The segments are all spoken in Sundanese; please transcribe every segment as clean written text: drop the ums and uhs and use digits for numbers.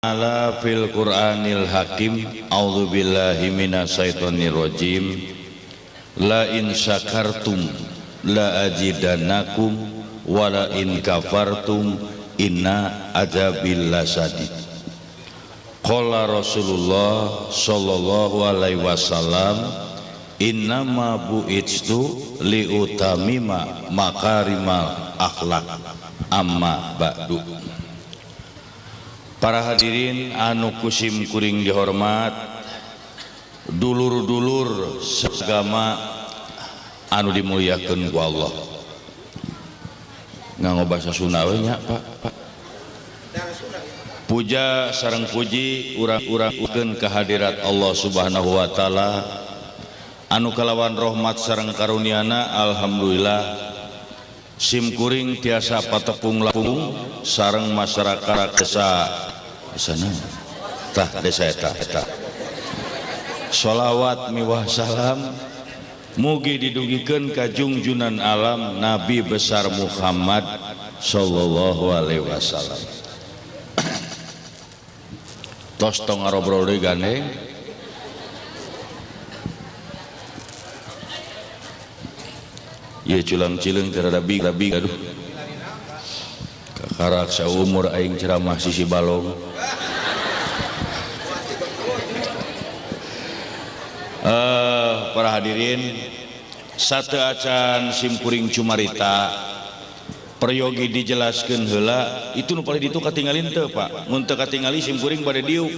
Ta'ala fil Qur'anil Hakim, a'udzubillahi minasyaitonir rajim. La in syakartum la azidannakum wa la in kafartum inna adzabil lasadid. Qala Rasulullah sallallahu alaihi wasallam, innama bu'itstu liutamima makarimal akhlak, amma ba'du. Para hadirin anu kusim kuring dihormat, dulur-dulur seagama anu dimuliakeun ku Allah. Nganggo basa Sunda we nya, Pak. Puja sareng puji urang-urangkeun kehadirat Allah Subhanahu wa taala anu kalawan rahmat sareng karuniana, alhamdulillah sim kuring tiasa patepung lapung sareng masyarakat desa sana tah desa eta eta. Sholawat miwah salam mugi didugikeun ka jungjunan alam Nabi besar Muhammad sallallahu alaihi wasallam. Tos tong ngarobrol deui gandeng. Ieu culang cileung teu rada big aduh. Kakarak saumur aing ceramah sisi balong. Para hadirin, satu acan simkuring cumarita peryogi dijelaskeun heula, itu nu paling ditu katingalin teu, Pak. Mun teu katingali simkuring bade diuk.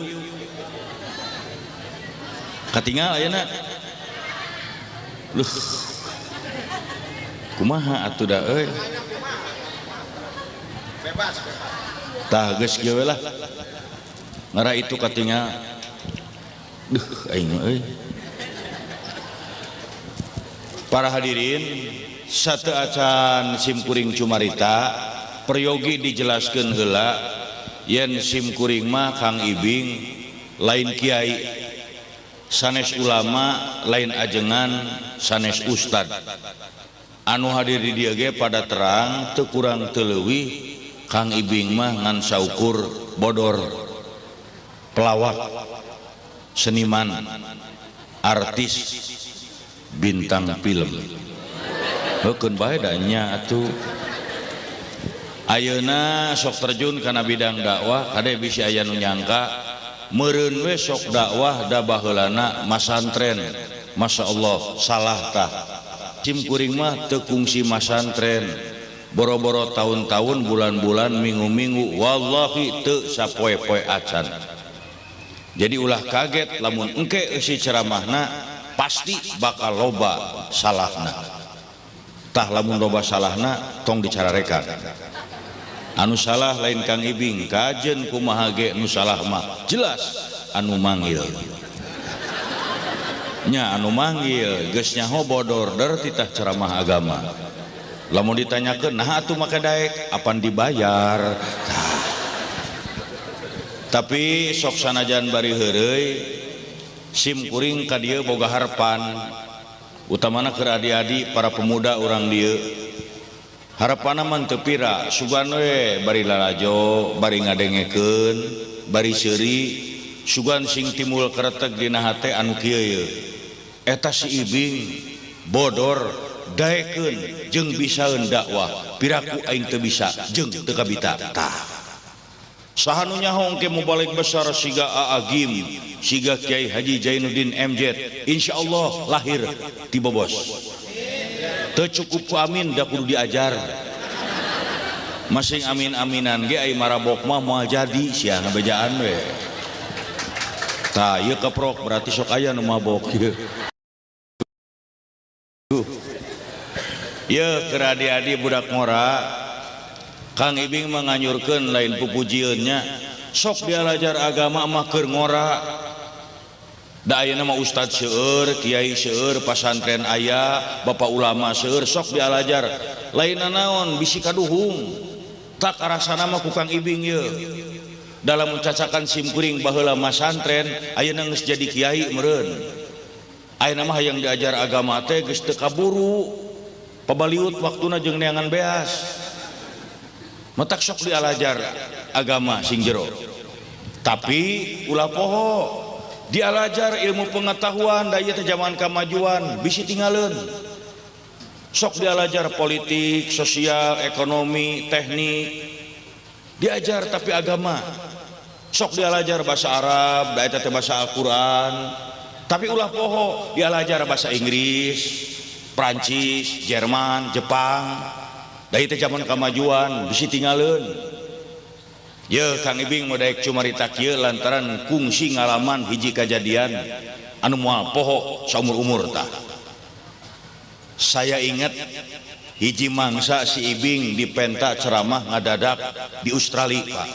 Katingal ayeuna. Luh. Kumaha atuh da euy. Bebas. Tah geus kieu we lah. Ngara itu katingal. Duh aing mah euy. Para hadirin, satu acan simkuring cumarita peryogi dijelaskeun heula yen simkuring mah Kang Ibing lain kiai, sanes ulama, lain ajengan, sanes ustad. Anu hadir di dieu ge pada terang teu kurang teu leuwih Kang Ibing mah ngan saukur bodor, pelawak, seniman, artis, bintang film. Heukeun bae da nya atuh. Ayeuna sok terjun kana bidang dakwah, kade bisi aya nu nyangka meureun we sok dakwah da baheulana masantren. Masyaallah, salah tah. Sim kuring mah teu kungsi masantren. Boro-boro tahun-tahun, bulan-bulan, minggu-minggu, wallahi teu sapoe-poe acan. Jadi ulah kaget lamun engke eusi ceramahna pasti bakal loba salahna. Tah lamun loba salahna tong dicararekan. Anu salah lain Kang Ibing, kajen kumaha ge nu salah mah jelas anu manggil. Nya anu manggil geus nyaho bodor der titah ceramah agama. Lamun ditanyakeun nah atuh make daek apan dibayar. Tah. Tapi sok sanajan bari heureuy sim kuring ka dieu boga harapan, utamana keur adi-adi para pemuda urang dieu. Harapanna mah teu pira, sugan we bari lalajo, bari ngadengekeun, bari seuri, sugan sing timbul kereteg dina hate anu kieu ye. Eta si Ibing bodor daekeun jeung bisaeun dakwah, piraku aing teu bisa jeung teu kabita. Tah. Saha nu nyaho engke mubalig besar siga Aa Gim, siga Kiai Haji Jainuddin MZ, insyaallah lahir ti Bobos. Teu cukup ku amin da kudu diajar. Masing amin-aminan ge ai marabok mah moal jadi sia ngabejaan we. Tah ieu keprok berarti sok aya nu mabok ieu. Ieu keur adi-adi budak ngora, Kang Ibing menganyurkeun lain pupujieun nya, sok dialajar agama mah keur ngora. Da ayeuna mah ustad seueur, kiai seueur, pasantren aya, bapak ulama seueur, sok dialajar. Lain naon bisi kaduhung. Tak karasana mah ku Kang Ibing ieu. Dalam mencacakan simkuring baheula masantren, ayeuna geus jadi kiai meureun. Ayeuna mah hayang diajar agama teh geus teu kaburu. Pabaliut waktuna jeung neangan beas. Matak sok dialajar agama sing jero. Tapi ulah poho dialajar ilmu pengetahuan da ieu teh zaman kamajuan bisi tinggalin. Sok dialajar politik, sosial, ekonomi, teknik diajar tapi agama. Sok dialajar bahasa Arab, da eta teh bahasa Al-Qur'an. Tapi ulah poho dialajar bahasa Inggris, Prancis, Jerman, Jepang. Da ieu teh zaman kamajuan bisi tinggalin. Ye Kang Ibing mau daek cumarita kieu lantaran kungsi ngalaman hiji kajadian anu moal poho saumur-umur tah. Saya ingat hiji mangsa si Ibing dipenta ceramah ngadadak di Australia, Pak.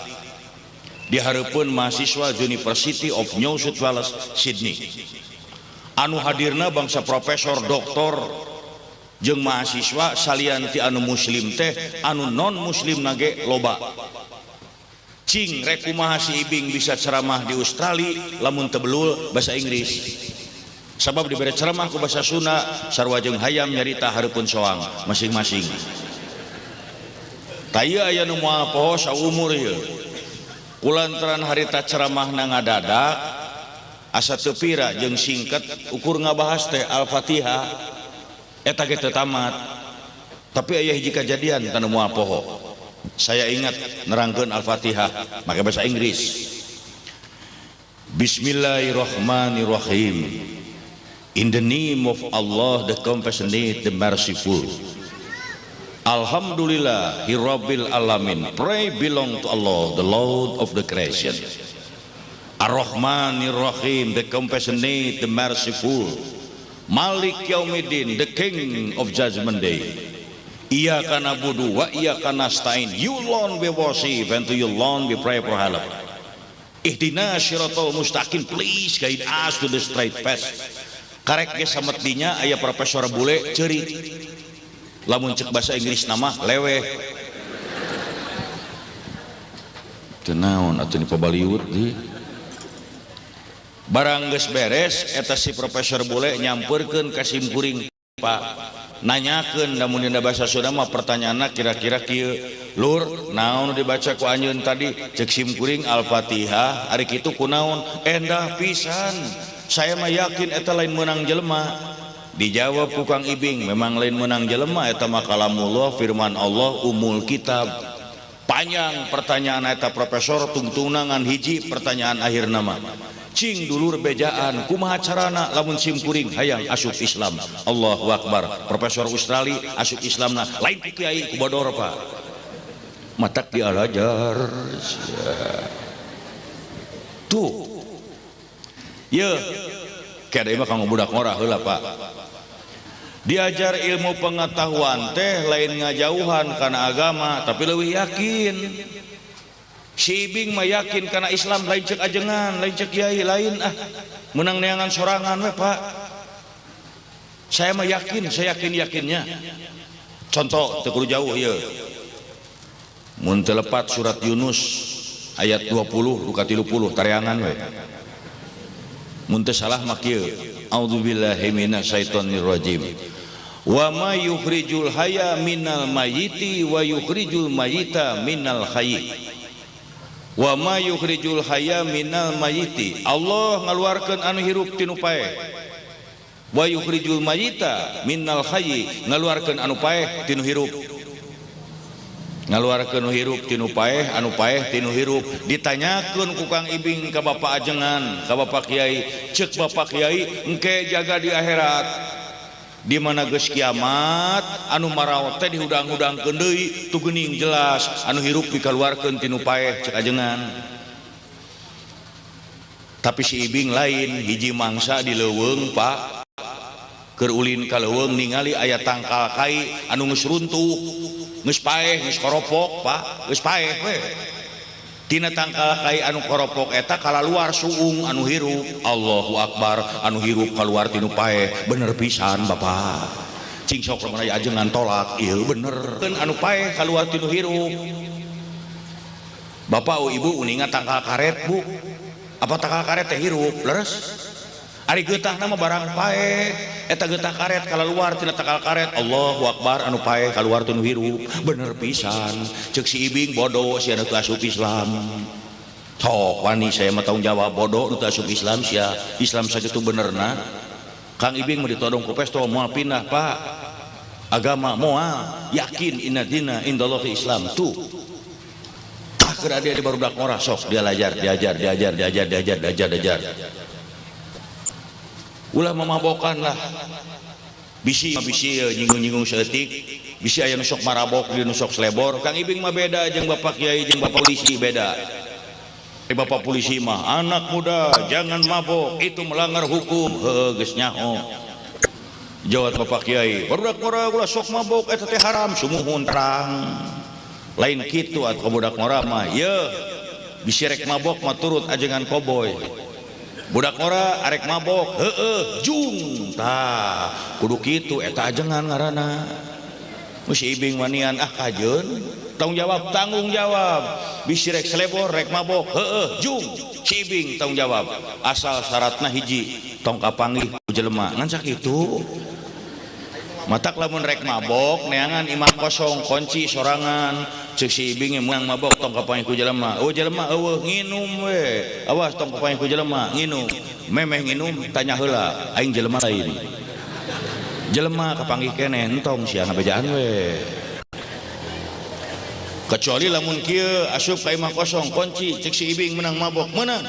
Di hareupeun mahasiswa University of New South Wales, Sydney. Anu hadirna bangsa profesor, doktor jeung mahasiswa salian ti anu muslim teh anu non muslim nage loba. Cing rek kumaha si Ibing bisa ceramah di Australia lamun teu belul bahasa Inggris. Sabab dibere ceramah ku bahasa Sunda sarua jeung hayam nyarita hareupeun soang masing-masing. Tah ieu aya nu moal poho saumur ieu. Kulantaran harita ceramahna ngadadak asa teu pira jeung singkat ukur ngabahas teh Al-Fatihah eta ge teu tamat. Tapi aya hiji kajadian tanu moal poho. Saya ingat nerangkeun Al-Fatihah make bahasa Inggris. Bismillahirrahmanirrahim. In the name of Allah, the compassionate, the merciful. Alhamdulillah, Rabbil alamin. Pray belong to Allah, the Lord of the creation. Ar-Rahmanir-Rahim, the compassionate, the merciful. Malik Yaumiddin, the King of Judgment Day. Iyyaka na'budu wa iyyaka nasta'in. You alone we worship and to you alone we pray for help. Ihdinas siratal mustaqim, please guide us to the straight path. Karek ge sametinya aya profesor bule ceurik. Lamun cek bahasa Inggris nama leweh. Teu naon atuh ni pabaliut di. Barang geus beres eta si profesor bule nyampeurkeun ka sim kuring, Pak. Nanyakeun lamun dina bahasa Sunda mah pertanyaanna kira-kira kieu. Lur, naon nu dibaca ku anjeun tadi? Cek sim kuring Al-Fatihah, ari kitu kunaon? Endah pisan. Saya mah yakin eta lain meunang jelema. Dijawab ku Kang Ibing, memang lain meunang jelema eta mah kalamullah, firman Allah, umul kitab. Panjang pertanyaan eta profesor tungtungan hiji pertanyaan akhir nama. Cing dulur bejaan kumaha carana lamun sim kuring hayang asup Islam. Allahu Akbar. Profesor Australia asup Islamna lain ku kiai ku bodor, Pak. Matak dialajar. Tuh. Ye, kada mah kanggo budak ngora heula, Pak. Diajar ilmu pengetahuan teh lain ngajauhan kana agama tapi leuwih yakin. Si Ibing mah yakin kana Islam lain cek ajengan, lain cek kiai, lain ah. Menang neangan sorangan we, Pak. Saya mah yakin, saya yakin-yakinnya. Contoh teu kudu jauh ieu. Mun teu lepat surat Yunus ayat 20 duka 30 tareangan we. Mun teu salah mah kieu. A'udzubillahi minasyaitonirrajim. Wa ma yukhrijul hayya minal mayyiti wa yukhrijul mayyita minal hayy. Wa ma yukhrijul hayya minal mayyiti. Allah ngaluarkeun anu hirup tinu paeh. Wa yukhrijul mayyita minal hayy, ngaluarkeun anu paeh tinu hirup. Ngaluarkeun hirup tinu paeh, anu paeh tinu hirup. Ditanyakeun ku Kang Ibing ka Bapak ajengan, ka Bapak Kiai, ceuk Bapak Kiai engke jaga di akhirat. Di mana geus kiamat anu maraot teh dihudang-hudangkeun deui tu geuning jelas anu hirup dikaluarkeun tinu paeh cek ajengan. Tapi si Ibing lain hiji mangsa di leuweung, Pak. Keur ulin ka leuweung ningali aya tangkal kai anu geus runtuh, geus paeh, geus koropok, Pak, geus paeh we. Tina tangkal kai anu koropok eta kalaluar suung anu hirup. Allahu Akbar, anu hirup kaluar tinu paeh. Bener pisan Bapak. Cing sok lamun aya ajengan tolak, ieu bener. Anu paeh kaluar tinu hirup. Bapak ibu uninga tangkal karet, Bu. Apa tangkal karet teh hirup? Leres. Ari getahna mah barang paeh. Eta getah karet kalaluar tina tangkal karet. Allahu Akbar, anu paeh kaluar tinu hirup. Bener pisan. Ceuk si Ibing bodoh si anu asup Islam. Sok wani saya mah tanggung jawab bodoh nu teu asup Islam sia. Islam sakitu benerna. Kang Ibing mah ditodong ku pestol moal pindah, Pak. Agama moal yakin inna dina indallahi Islam tuh. Akhir dia di barudak ngora sok dia lajar, diajar, diajar, diajar, diajar, diajar, diajar. Ulah memabokan lah. Bisi bisi nyinggung-nyinggung saeutik, bisi aya nu sok marabok, di nu sok selebor. Kang Ibing mah beda jeung Bapak Kiai jeung Bapak polisi beda. Bapak polisi mah anak muda jangan mabok, itu melanggar hukum. Heuh geus nyaho. Jawab Bapak Kiai, barudak ngora ulah sok mabok eta teh haram, sumuhun terang. Lain kitu atuh budak ngora mah, yeuh bisi rek mabok mah turut ajengan koboy. Budak ngora arek mabok, heueuh jung tah kudu kitu eta ajengan ngaranna. Mun si Ibing wanian ah kajeun, tanggung jawab. Bisi rek selebor rek mabok, heueuh jung si Ibing tanggung jawab. Asal syaratna hiji, tong kapanggih ku jelema ngan sakitu. Matak lamun rek mabok neangan imah kosong kunci sorangan ceuk si Ibing meunang mabok tong kapanggih ku jelema. Oh jelema eueuh nginum we. Awas tong kapanggih ku jelema nginum. Memeh nginum tanya heula aing jelema lain. Jelema kapanggih keneh entong sia ngabejaan we. Kecuali lamun kieu asup ka imah kosong kunci ceuk si Ibing meunang mabok meunang.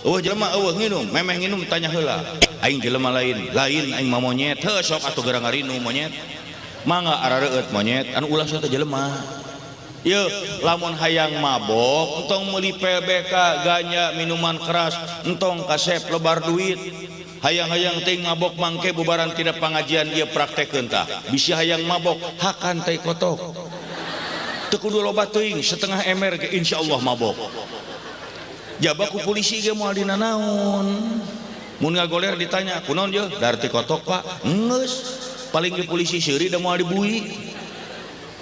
Eueuh jelema eueuh nginum, memeh nginum tanya heula. Aing jelema lain, lain aing mah monyet. Heuh sok atuh gerang ngarinu monyet. Mangga arareueut monyet anu ulah sok teh jelema. Yeuh, lamun hayang mabok entong meuli PBK ganja minuman keras, entong kasep lebar duit. Hayang-hayang teuing mabok mangke bubaran tidak pangajian ieu praktekeun tah. Bisi hayang mabok hakan tai kotok. Teu kudu loba teuing setengah ember ge insyaallah mabok. Jaba ku polisi ge moal dina naon. Mun ngagoler ditanya, "Kunaon yeuh?" Dar ti kotok, Pak. Geus, paling ge polisi seuri da moal dibui.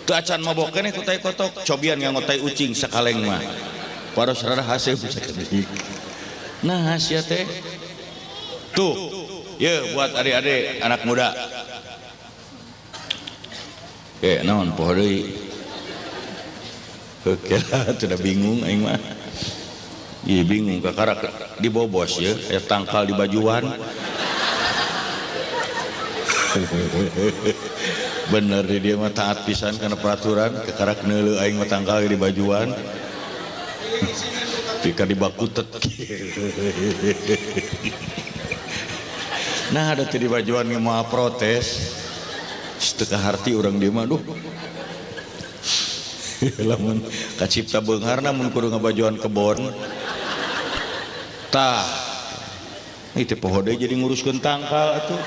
Teu acan mabok keneh ku tai kotok, cobian nganggo tai ucing sakaleng mah. Paros rada haseup sakedik. Nah, sia teh. Tuh, yeuh buat adik-adik anak muda. Naon poho deui. Heuh, sudah bingung aing mah. Ih bingung kakarak dibobos ya, aya tangkal di bajuan. Bener di dia mah taat pisan kana peraturan, kakarak neuleuh aing mah tangkal di bajuan. Pika dibakutet. Nah ada teh di bajuan ge moal protes. Teu kaharti urang dieu mah duh. Lamun kacipta beungharna mun kudu ngabajuan kebon. Tah itu poho deui jadi nguruskeun tangkal atuh.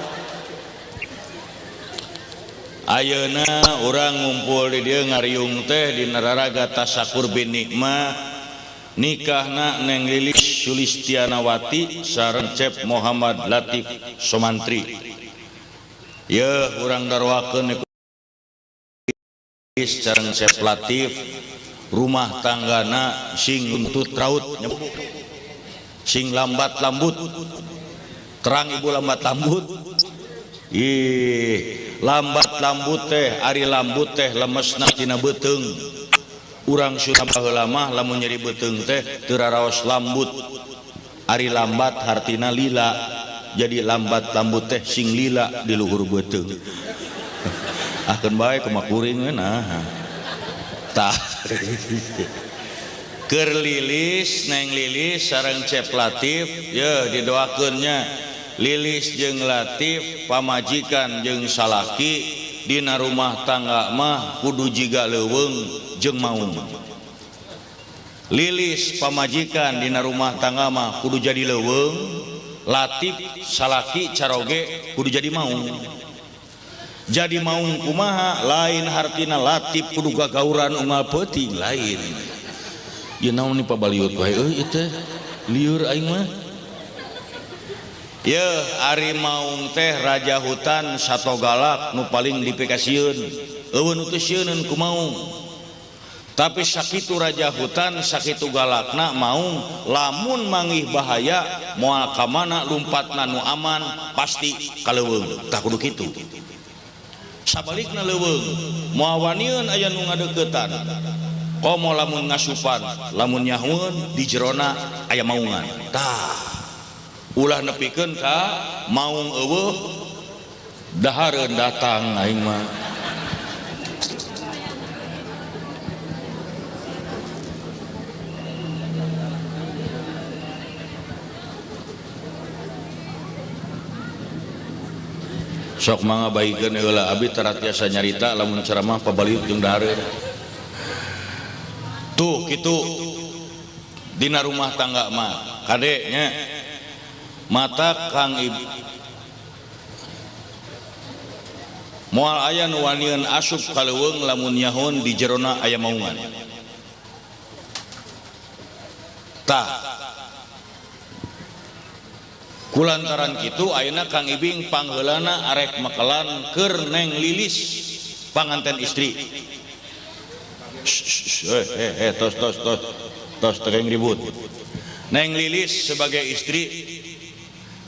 Ayeuna urang ngumpul di dieu ngariung teh di nararaga tasakur bin nikmah nikahna Neng Lilis Sulistianawati sareng Cep Muhammad Latif Somantri. Yeuh urang darwakeun sareng Cep Latif rumah tanggana sing nuntut raut sing lambat lambut terang ibu lambat lambut. Ih lambat lambut teh ari lambut teh lemesna tina beuteung. Urang Sunda baheula mah lamun nyeri beuteung teh teu raraos lambut. Ari lambat hartina lila, jadi lambat lambut teh sing lila di luhur beuteung. Akeun bae kumaha kuring we nah. Tah. Keur Lilis Neng Lilis sareng Cep Latif yeuh didoakeun nya. Lilis jeung Latif pamajikan jeung salaki dina rumah tangga mah kudu jiga leuweung jeung maung. Lilis pamajikan dina rumah tangga mah kudu jadi leuweung, Latif salaki caroge kudu jadi maung. Jadi maung kumaha lain hartina Latif kudu gagauran unggal peuting lain. Ieu naon ni pabaliut wae euy ieu teh lieur aing mah. Yeuh ari maung teh raja hutan sato galak nu paling dipikasieun. Eueuh nu teu sieuneun ku maung. Tapi sakitu raja hutan sakitu galakna maung lamun manggih bahaya moal ka mana lumpatna nu aman pasti ka leuweung. Tah kudu kitu. Sabalikna leuweung moal waniun aya nu ngadeuketan. Komo lamun ngasupan, lamun nyahueun di jerona aya maungan. Tah, ulah nepikeun ka maung eueuh dahareun datang aing mah. Sok mangga baikeun heula abi tara tiasa nyarita lamun ceramah pabaliut jeung dahareun. Tuh kitu dina rumah tangga mah kade nya mata Kang Ibu moal aya nu wanian asup ka leuweung lamun nyahoon di jerona aya maungan. Tah kulantaran kitu ayeuna Kang Ibing pangheulana arek mekelan keur Neng Lilis panganten istri. Tos tos tos tos teu ribut. Neng Lilis sebagai istri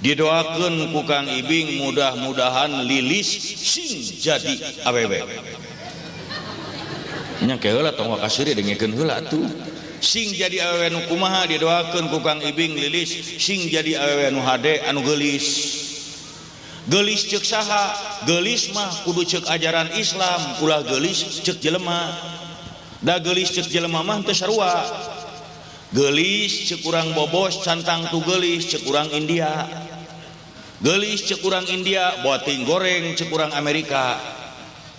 didoakeun ku Kang Ibing mudah-mudahan Lilis sing jadi awewe. Nya ke heula tong wakasiri dengekeun heula atuh. Sing jadi awewe nu kumaha didoakeun ku Kang Ibing Lilis sing jadi awewe nu hade anu geulis. Geulis ceuk saha? Geulis mah kudu ceuk ajaran Islam, ulah geulis ceuk jelema. Da geulis ceuk jelema mah teu sarua. Geulis ceuk urang bobos cantang tu geulis ceuk urang India. Geulis ceuk urang India boa teuing goreng ceuk urang Amerika.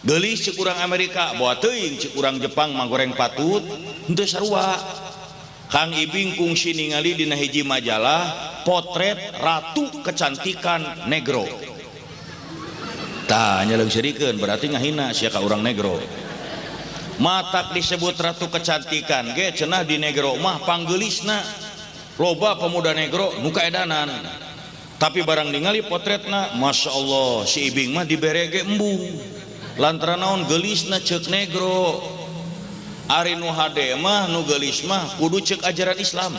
Geulis ceuk urang Amerika boa teuing ceuk urang Jepang mah goreng patut henteu sarua. Kang Ibing kungsi ningali dina hiji majalah potret ratu kecantikan negro. Tah nyaleungseurikeun berarti ngahina sia ka urang negro. Matak disebut ratu kecantikan ge cenah di negro mah panggeulisna. Loba pemuda negro nu kaedanan. Tapi barang ningali potretna Masya Allah si Ibing mah dibere ge embung. Lantaran naon geulisna ceuk negro. Ari nu hade mah nu geulis mah kudu ceuk ajaran Islam.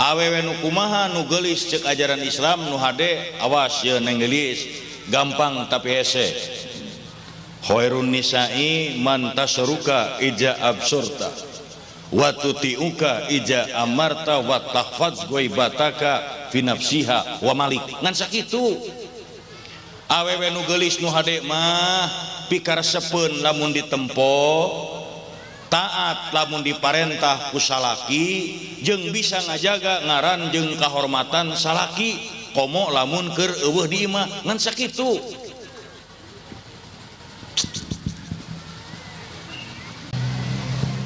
Awewe nu kumaha nu geulis ceuk ajaran Islam nu hade awas ye Neng Lilis gampang tapi hese. Khairun nisa'i man tasruka ija absurta wa tuti'uka ija amarta wa tahfaz ghaibataka fi nafsiha wa malik. Ngan sakitu. Awewe nu geulis nu hade mah pikaresepeun lamun ditempo, taat lamun diparentah ku salaki, jeung bisa ngajaga ngaran jeung kahormatan salaki komo lamun keur eueuh di imah. Ngan sakitu.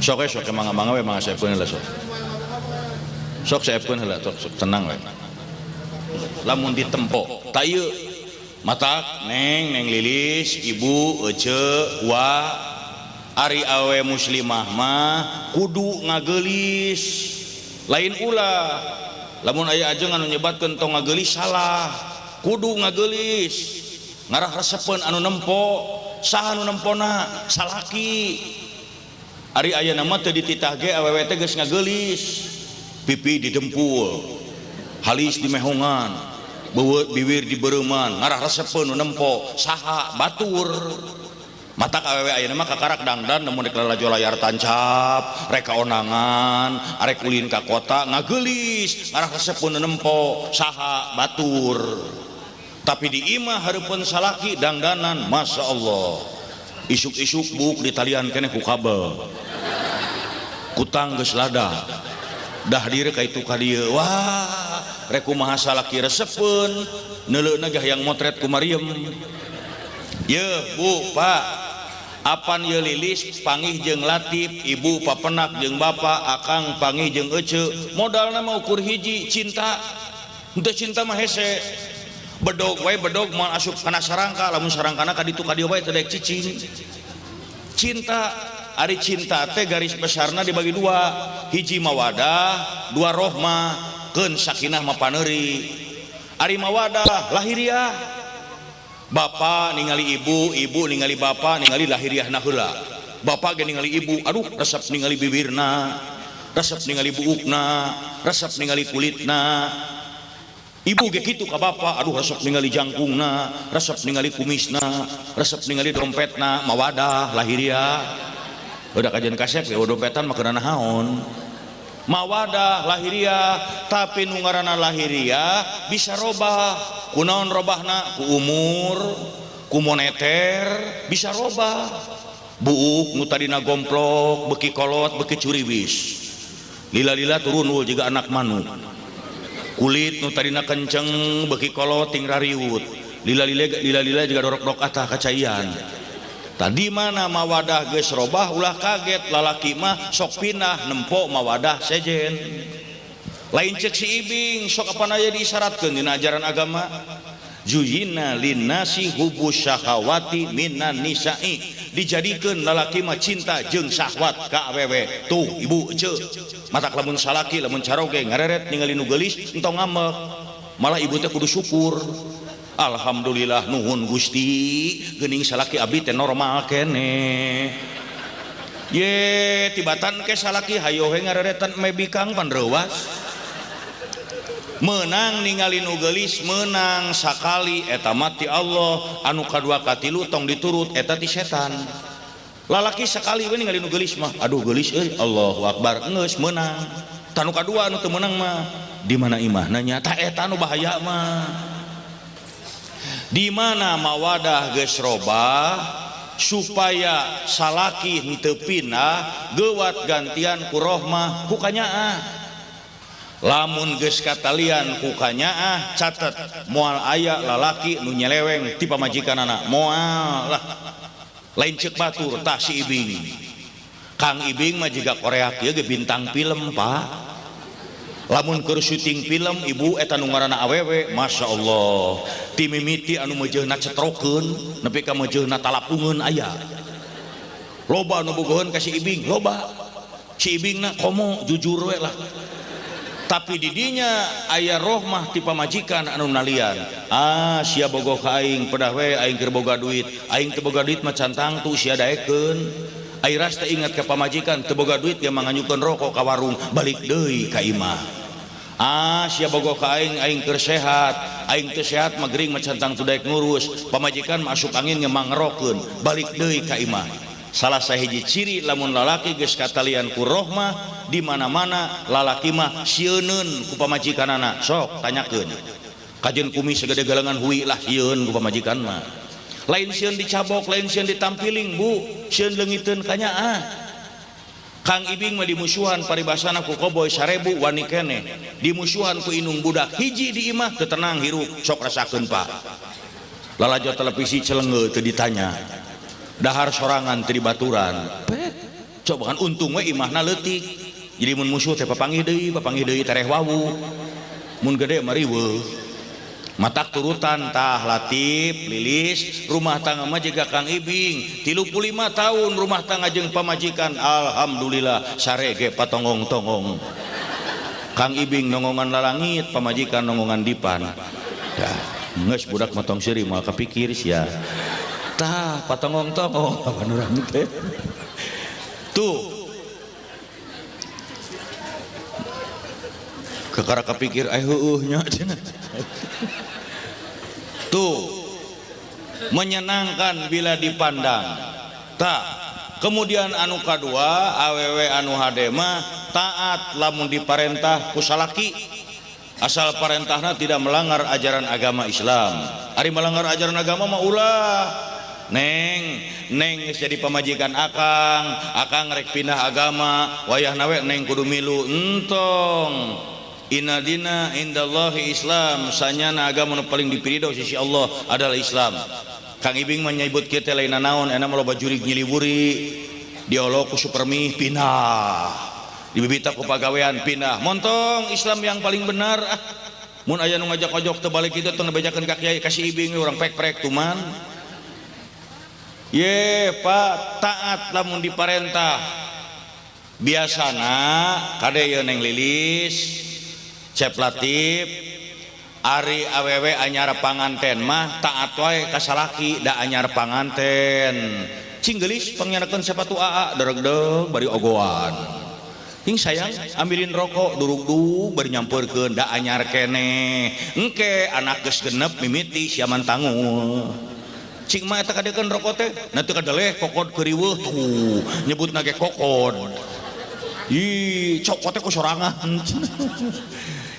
Sok sok mangga-mangga we mangga saepkeun heula sok. Sok saepkeun heula sok sok tenang we. Lamun ditempo ta ieu matak Neng Neng Lilis ibu ece wa ari awe muslimah mah kudu ngageulis lain ulah. Lamun aya ajeung anu nyebatkeun tong ngageulis salah. Kudu ngageulis ngarah resepeun anu nempo. Saha anu nempona? Salaki. Ari ayeuna mah teu dititah ge awewe teh geus ngageulis. Pipi didempul, halis dimehongan, beuweut biwir dibereuman, ngarah resepeun nu nempo saha? Batur. Matak awewe ayeuna mah kakarak dangdan lamun rek lalajo layar tancap, rek kaonangan, arek ulin ka kota ngageulis, ngarah resepeun nu nempo saha? Batur. Tapi di imah hareupeun salaki dangdanan, Masya Allah. Isuk-isuk buk di talian keneh ku kabel. Kutang geus lada. Dah diri ka itu ka dieu. Wah, rek kumaha salaki resepeun, neuleuna gah yang motret ku Mariam. Yeuh, Bu, Pak. Apan ye Lilis pangih jeung Latif, ibu papenak jeung bapak, akang pangih jeung ece. Modalna mah ukur hiji, cinta. Henteu cinta mah hese. Bedog wae bedog moal asup kana sarangka, lamun sarangkana ka ditu ka dieu wae teu daek cicing. Cinta, ari cinta teh garis besarna dibagi dua, hiji mawadah, dua rohmah, keun sakinah mah paneuri. Ari mawadah lahiriah. Bapak ningali ibu, ibu ningali bapak, ningali lahiriahna heula. Bapak ge ningali ibu, aduh resep ningali bibirna, resep ningali buukna, resep ningali kulitna. Ibu ge kitu ka bapak, aduh resep ningali jangkungna, resep ningali kumisna, resep ningali dompetna, mawadah lahiriah. Udah kajian kasep ya dompetan mah keuna naon. Mawadah lahiriah, tapi nu ngaranna lahiriah bisa robah. Kunaon robahna? Ku umur, ku moneter bisa robah. Buuk nu tadina gomplok beki kolot beki curiwis. Lila-lila turun wul jiga anak manuk. Kulit nu tadina kenceng beki kolot ting rariut. Lila-lila juga dorok-dorok atah kacaian. Tadi mana mawadah geus robah ulah kaget lalaki mah sok pindah nempo mawadah sejen. Lain cek si Ibing sok apana aya diisyaratkeun dina ajaran agama. Juyina linnasi hubus syahawati minan nisa'i. Dijadikeun lalaki mah cinta jeung syahwat ka awewe. Tuh ibu ceu matak lamun salaki lamun caroge ngareret ningali nu geulis entong ngambek. Malah ibu teh kudu syukur. Alhamdulillah nuhun Gusti geuning salaki abdi teh normal keneh. Ye tibatan ke salaki hayo he ngareretan me bikang pan reuwas. Menang ningali nu geulis menang sakali eta mah ti Allah, anu kadua katilu tong diturut eta ti setan. Lalaki sakali we ningali nu geulis mah aduh geulis euy Allahu akbar geus meunang. Tah nu kadua anu teu meunang mah di mana imahna nya tah eta nu bahaya mah. Di mana mawadah geus robah supaya salaki henteu pindah geuwat gantian ku rohmah ku kanyaah. Lamun geus katalian ku kanyaah catet moal aya lalaki nu nyeleweng ti pamajikanana moal lah. Lain ceuk batur tah si Ibing. Kang Ibing mah jiga Korea kieu ge bintang film Pak. Lamun keur syuting film ibu eta nu ngaranna awewe Masya Allah ti mimiti anu meujeuhna cetrokeun nepi ka meujeuhna talapungeun aya. Loba anu bogoheun ka si Ibing loba. Si Ibingna komo jujur we lah. Tapi didinya aya rohmah ti pamajikan anu nalian. Ah sia bogoh ka aing pedah we aing keur boga duit. Aing teu boga duit mah can tangtu sia daekeun. Airas teh ingat ka pamajikan teu boga duit ge manganyukeun rokok ka warung balik deui ka imah. Ah sia bogoh ka aing aing keur sehat. Aing teu sehat mah gering mah can tangtu daek ngurus. Pamajikan masuk angin ge mangrokeun balik deui ka imah. Salah sahiji ciri lamun lalaki geus katalian ku rohmah di mana-mana lalaki mah sieuneun ku pamajikanana. Sok tanyakeun. Kajeun kumis sagede galengan hui lah sieun ku pamajikan mah. Lain sieun dicabok, lain sieun ditampiling bu, sieun leungiteun kanyaah. Kang Ibing mah dimusuhan paribasana ku koboy 1000 wani keneh. Dimusuhan ku inung budak hiji di imah teu tenang hirup sok rasakeun Pak. Lalajo televisi celengeu teu ditanya. Dahar sorangan teu dibaturan. Coba kan untung we imahna leutik. Jadi mun musuh teh papanggih deui tereh wawu. Mun gede mah riweuh. Matak turutan tah Latif Lilis rumah tangga mah jiga Kang Ibing 35 tahun rumah tangga jeung pamajikan alhamdulillah sarege patonggong-tonggong. Kang Ibing nongongan lalangit pamajikan nongongan dipan. Dah geus budak mah tong seuri moal kapikir sia. Tah patonggong-tonggong apa urang teh. Tuh kekara kapikir ai heueuh nya cenah. Tuh menyenangkan bila dipandang. Tak kemudian anu kadua awewe anu hade mah taat lamun diparentah ku salaki asal parentahna tidak melanggar ajaran agama Islam. Ari melanggar ajaran agama mah ulah. Neng, neng geus jadi pamajikan akang, akang rek pindah agama, wayahna we neng kudu milu entong. Inna dina indallahi Islam, sanyana agama nu paling dipiridho sisi Allah adalah Islam. Kang Ibing mah nyebut kieu teh lain naon, enak mah loba jurig nyiliwuri, diolok ku supermi pindah, dibibita ku pagawean pindah. Montong Islam yang paling benar ah. Mun aya nu ngajak ojok teu balik kitu tong dibejakeun ka kiai ka si Ibing urang prek-prek tuman. Ye Pak, taat lamun diparentah. Biasana kade ieu Neng Lilis Cep Latif ari awewe anyar panganten mah taat wae ka salaki da anyar panganten. Cing geulis pangyanakeun sepatu aa deregdeg bari ogoan. Ting sayang ambilin rokok durugdug bari nyampeurkeun da anyar keneh. Engke anak geus genep mimiti siaman tangul. Cing mah eta kadekeun rokok teh, na teu kadeleh kokod keuriweuh tuh, nyebutna ge kokod. Ih, cokot teh ku sorangan.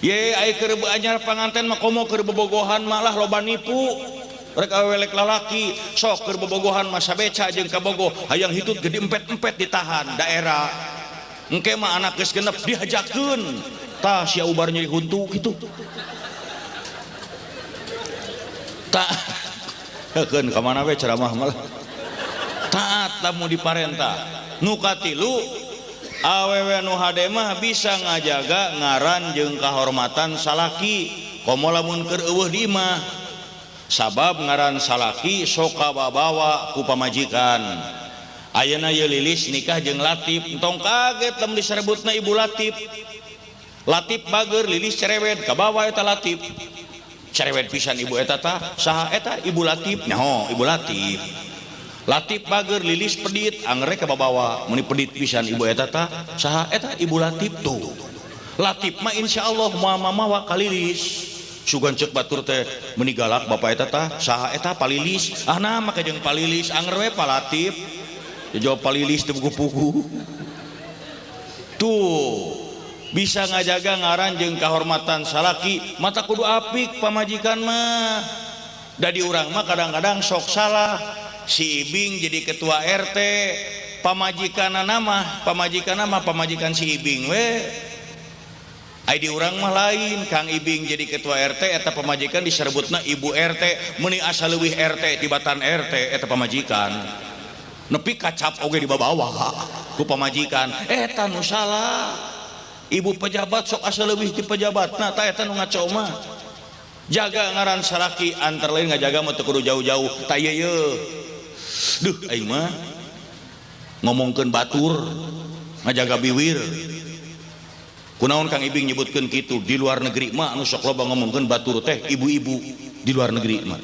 Ye, ai keur anyar panganten mah komo keur bobogohan malah loba nipu. Rek awewe lek lalaki, sok keur bobogohan mah sabeca jeung kabogoh, hayang hitut gede empet-empet ditahan daerah. Engke mah anak geus genep dihajakeun. Tah sia ubar nyeri huntu kitu. Tak keun ka mana we ceramah malah. Taat lamun diparentah. Nu katilu awewe nu hade mah bisa ngajaga ngaran jeung kahormatan salaki komo lamun keur eueuh di imah. Sabab ngaran salaki sok kababawa ku pamajikan. Ayeuna ieu Lilis nikah jeung Latif, entong kaget lamun diserebutna Ibu Latif. Latif bager, Lilis cerewet, kabawa eta Latif. Cerewet pisan ibu eta tah, saha eta Ibu Latif? Nyaho, Ibu Latif. Latif bager, Lilis pedit, angere kababawa, meuni pedit pisan ibu eta tah, saha eta Ibu Latif tuh. Latif mah insyaallah moal mamawa ka Lilis. Sugan ceuk batur teh meuni galak bapak eta tah, saha eta Palilis? Ah nah make jeung Palilis, anger we Pa Latif. Jawab Palilis teu pugu-pugu. Tuh bisa ngajaga ngaran jeung kahormatan salaki, mata kudu apik pamajikan mah. Da di urang mah kadang-kadang sok salah. Si Ibing jadi ketua RT, pamajikanna mah, pamajikanna mah pamajikan si Ibing we. Ai di urang mah lain, Kang Ibing jadi ketua RT eta pamajikan diserebutna ibu RT, meuni asa leuwih RT tibatan RT eta pamajikan. Nepi kacap oge dibabawa ku pamajikan, eta nu salah. Ibu pejabat sok asa leuwih ti pejabatna, tah eta nu ngaco mah. Jaga ngaran salaki antara lain ngajaga mah teu kudu jauh-jauh, tah ieu ye. Duh aing mah ngomongkeun batur ngajaga biwir. Kunaon Kang Ibing nyebutkeun kitu, di luar negeri mah anu sok loba ngomongkeun batur teh ibu-ibu di luar negeri mah.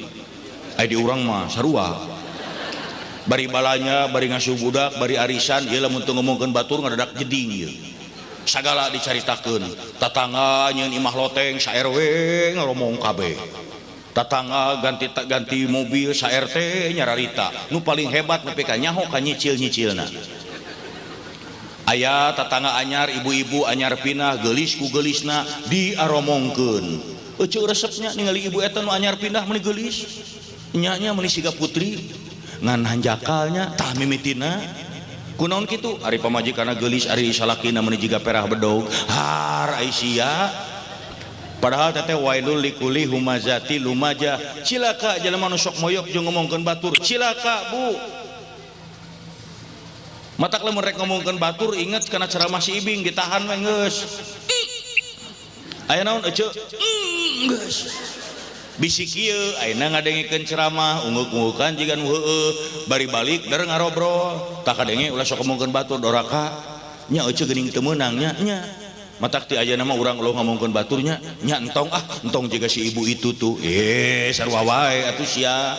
Ai di urang mah sarua. Bari balanya, bari ngasuh budak, bari arisan, ieu lamun teu ngomongkeun batur ngadadak jeding ieu. Sagala dicaritakeun, tatangga nyeun imah loteng sa RW ngaromong kabeh. Tatangga ganti mobil sa RT nyararita. Nu paling hebat nepi ka nyaho ka nyicil-nyicilna. Aya tatangga anyar, ibu-ibu anyar pindah, geulis ku geulisna diaromongkeun. Euceu resepnya ningali ibu eta nu anyar pindah meuni geulis. Nya-nya meuni siga putri, ngan hanjakalnya tah mimitina. Kunaon kitu? Ari pamajikanna geulis, ari salakina meuni jiga perah bedog. Har ai sia. Padahal teteh wailul likuli humazati lumajah. Cilaka jelema nu sok moyok jeung ngomongkeun batur. Cilaka, Bu. Matak lamun rek ngomongkeun batur inget kana ceramah si Ibing ditahan we geus. Aya naon eceu? Geus. Bisi kieu ayeuna ngadengikeun ceramah ungeuk-ungukan jiga nu heueuh bari balik der ngarobrol. Tah kadenge ulah sok ngomongkeun batur doraka. Nya eceu geuning teu meunang nya nya. Matak ti ayeuna mah urang ulah ngomongkeun baturnya nya entong ah entong jiga si ibu itu tuh. Sarua wae atuh sia.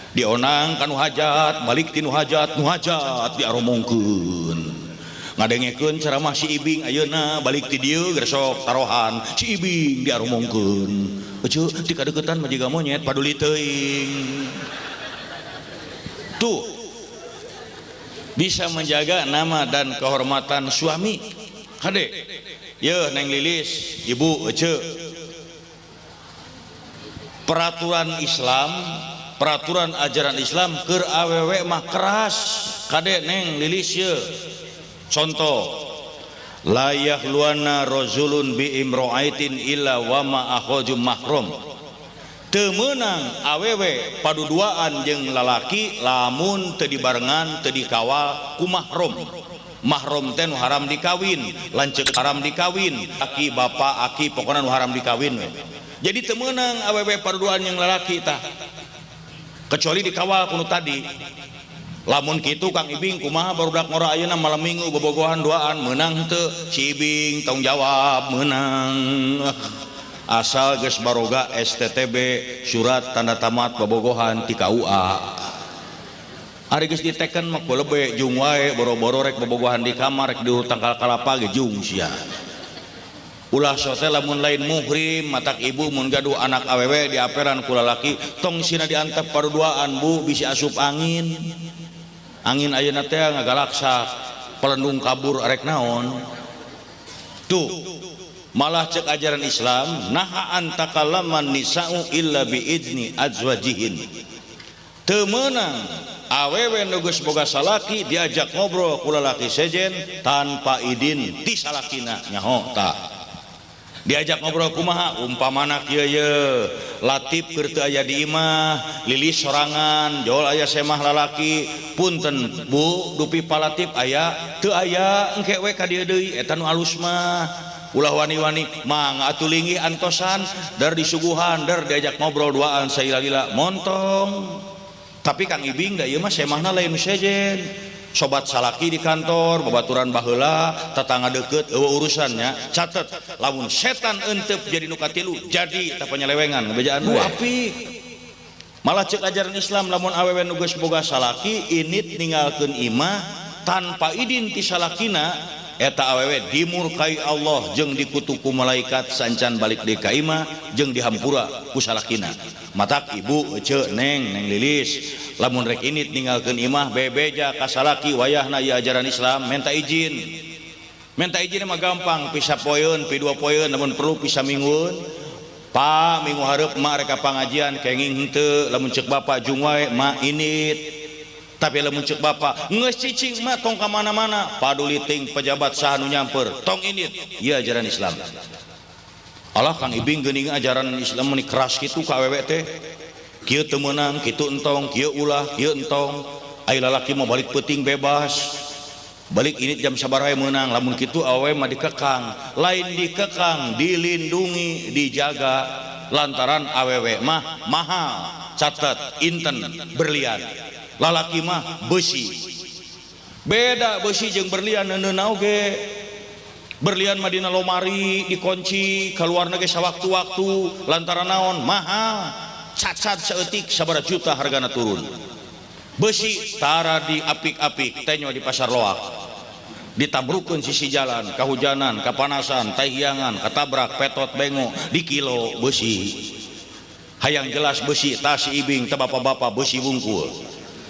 Dionang ka nu hajat, balik ti nu hajat, nu hajat diaromongkeun. Ngadengekeun ceramah si Ibing ayeuna balik ti dieu geus sok tarohan si Ibing diaromongkeun. Euceu ti kadeuketan mah jiga monyet paduli teuing. Tuh bisa menjaga nama dan kehormatan suami. Kade, yeuh Neng Lilis, Ibu eceu. Peraturan Islam, peraturan ajaran Islam keur awewe mah keras. Kade Neng Lilis yeuh. Contoh, la yahluana rajulun bi imro'aitin illa wa ma akhaju mahrum. Teu meunang awewe paduduaan jeung lalaki lamun teu dibarengan teu dikawal ku mahrum. Mahrum teh nu haram dikawin, lanceuk haram dikawin, aki bapak aki pokona nu haram dikawin we. Jadi teu meunang awewe paduduaan jeung lalaki tah. Kecuali dikawal ku nu tadi. Lamun kitu Kang Ibing kumaha barudak ngora ayeuna malam minggu bobogohan duaan meunang teu? Si Ibing tong jawab meunang. Asal geus baroga STTB surat tanda tamat bobogohan ti KUA. Ari geus diteken mah kulebe jung wae boro-boro rek bobogohan di kamar rek di tangkal kalapa ge jung sia. Ulah sote lamun lain muhrim matak ibu mun gaduh anak awewe diaperan ku lalaki tong sina diantep paruduaan bu bisi asup angin. Angin ayeuna teh ngagalaksak pelendung kabur arek naon. Tuh malah cek ajaran Islam naha antakallaman nisa'u illa biizni azwajihin. Teu meunang awewe nu geus boga salaki diajak ngobrol ku lalaki sejen tanpa idin ti salakina nyaho tah. Diajak ngobrol kumaha umpamana kieu ye Latif keur teu aya di imah lilis sorangan jol aya semah lalaki punten bu dupi palatif aya teu aya engke we ka dieu deui eta nu alus mah ulah wani-wani mangga atuh linggih antosan der disuguhan der diajak ngobrol duaan saila-lila montong. Tapi Kang Ibing da ieu mah semahna lain nu sejen sobat salaki di kantor babaturan baheula tetangga deket eueuh urusannya catet lamun setan entep jadi nu katilu jadi tah penyelewengan bejaan we apik. Malah cek ajaran Islam lamun awewe nu geus boga salaki init ninggalkeun imah tanpa idin ti salakina eta awewe dimurkai Allah jeung dikutuk ku malaikat sancan balik deui ka imah jeung dihampura ku salakina. Matak ibu ece neng neng lilis lamun rek init ninggalkeun imah bebeja ka salaki wayahna ieu ajaran Islam minta izin. Minta izin mah gampang pisa poeun pi dua poeun lamun perlu pisa minggueun. Pa minggu hareup mak rek ka pangajian kenging henteu lamun ceuk bapak jung wae mak init. Tapi lamun ceuk bapak geus cicing mah tong ka mana-mana paduli ting pejabat saha nu nyamper tong init ieu ajaran Islam. Allah Kang Ibing geuning ajaran Islam meni keras kitu ka awewe teh kieu teu meunang kitu entong kieu ulah kieu entong ai lalaki mah balik peuting bebas balik init jam sabaraha meunang lamun kitu awewe mah dikekang lain dikekang dilindungi dijaga lantaran awewe mah mahal catat inten berlian lalaki mah besi beda besi jeung berlian neuneuna oge. Berlian mah dina lomari dikunci kaluarna ge sawaktu-waktu lantaran naon mahal cacat saeutik sabaraha juta hargana turun. Besi tara diapik-apik tenyo di pasar loak ditabrukeun sisi jalan kahujanan kapanasan tahiangan katabrak petot bengo di kilo besi hayang jelas besi tas ibing teh bapak-bapak besi wungkul.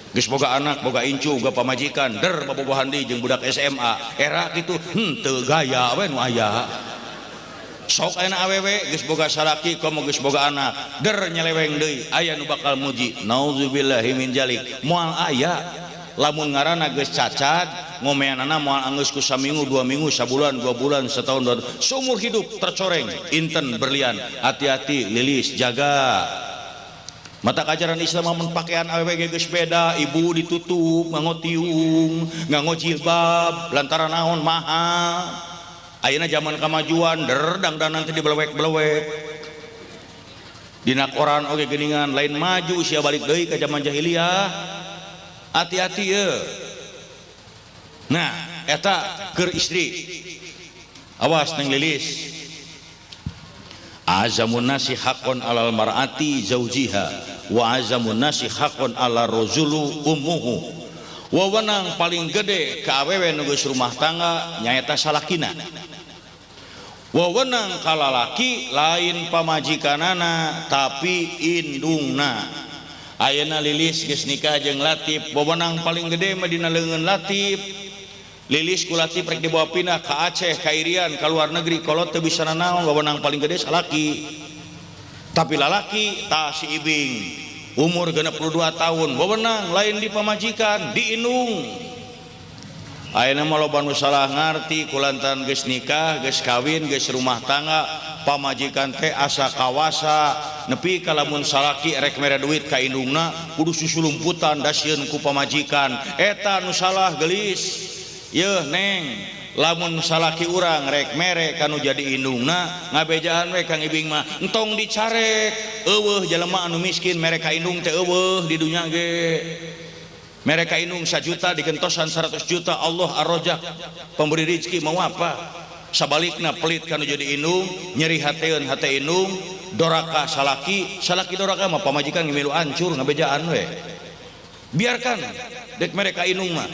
Geus boga anak boga incu boga pamajikan der babogohan deui jeung budak SMA era kitu henteu gaya we nu aya sok ayeuna awewe geus boga salaki komo geus boga anak der nyeleweng deui aya nu bakal muji nauzubillahi min jalik moal aya lamun ngaranna geus cacat ngomeanana moal anggeus ku saminggu 2 minggu sabulan 2 bulan setahun dua seumur hidup tercoreng inten berlian hati-hati lilis jaga. Mata ajaran Islam mun pakaian awewe geus beda ibu ditutup nganggo tiung nganggo jilbab lantaran naon mahal ayeuna zaman kamajuan der dangdanan teh dibelewek-belewek dina koran oge geuningan lain maju sia balik deui ka zaman jahiliyah hati-hati ye. Nah eta keur istri awas neng lilis azamun nasi haqqon alal mar'ati zaujiha wa azamun nasi haqqon ala rajulu ummuhu. Wewenang paling gede ka awewe nu geus rumah tangga nyaeta salakina. Wewenang ka lalaki lain pamajikanana tapi indungna. Ayeuna lilis geus nikah jeung Latif wewenang paling gede mah dina leungeun Latif. Lilis ku Latif rek dibawa pindah ka Aceh, ka Irian, ka luar negeri kolot teu bisa nanaon wewenang paling gede salaki. Tapi lalaki tah si Ibing umur 62 tahun wewenang lain di pamajikan di indung. Ayeuna mah loba nu salah ngarti kulantaran geus nikah, geus kawin, geus rumah tangga pamajikan teh asa kawasa nepi ka lamun salaki rek mere duit ka indungna kudu susulumputan dasieun ku pamajikan eta nu salah geulis. Yeuh neng lamun salaki urang rek mere kanu jadi indungna ngabejaan we Kang Ibing mah entong dicarek eueuh jelema anu miskin mere ka indung teh eueuh di dunya ge mere ka indung 1 juta digentosan 100 juta Allah ar-Razzaq pemberi rezeki mau apa sabalikna pelit kanu jadi indung nyeri hateun hate indung doraka salaki salaki doraka mah pamajikan ngimilu hancur ngabejaan we biarkan dek mere ka indung mah